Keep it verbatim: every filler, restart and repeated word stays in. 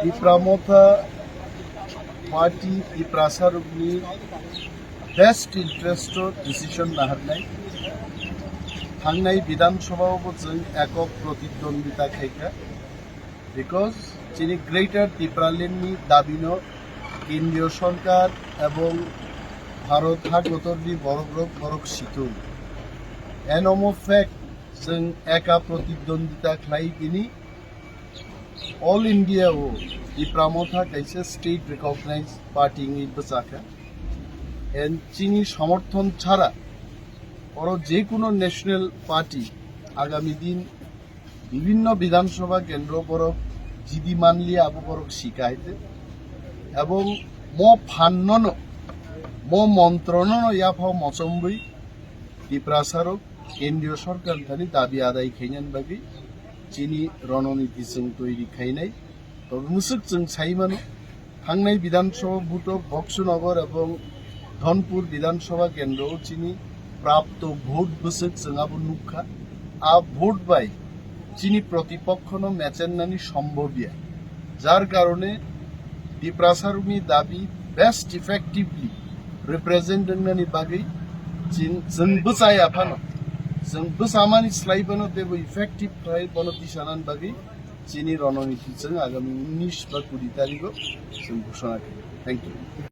Tipra Motha party Tiprasa rokni best interest o decision naharnai. Thangnai Bidhan Sabha o bo chwng ekok protidwandita khaikha, because chini Greater Tipraland ni dabi no Kendriya Sarkar ebong Bharat hakotor ni borok rok borok situng. Eno mo fact, chwng eka protidwandita khlai bini All India o Tipra Motha kaisa state recognized party wngwi bwchakha. And chini somorthon chara oro je kuno national party agami din bibhinno Bidhan Sabha kendro borok jidi manliya abo borok sikaite. Ebong mo phannono, mo montronono yaphao mochomwi Tiprasa rok Kendriya Sarkar thani dabi adai khainani bagwi chini rononiti chwng toiri khainai. Tobw mwswk chwng sai mano, thangnai Bidhan Sabha vote o Boksanagar ebong Dhonpur Bidhan Sabha kendro o chini prapto vote bwswk chwng abo nukha. A vote bai chini protipokhono mechennani sombhobya. Jar karone Tiprasa rokni dabi best effectively represent wngnani bagwi chin-, chwng bwchaya phano, chwng bwchamani slai phano teibo effective khlai bono tisanani bagwi chini rononiti chwng agami unis ba kuri tarigo chwng ghoshona khaio. Thank you.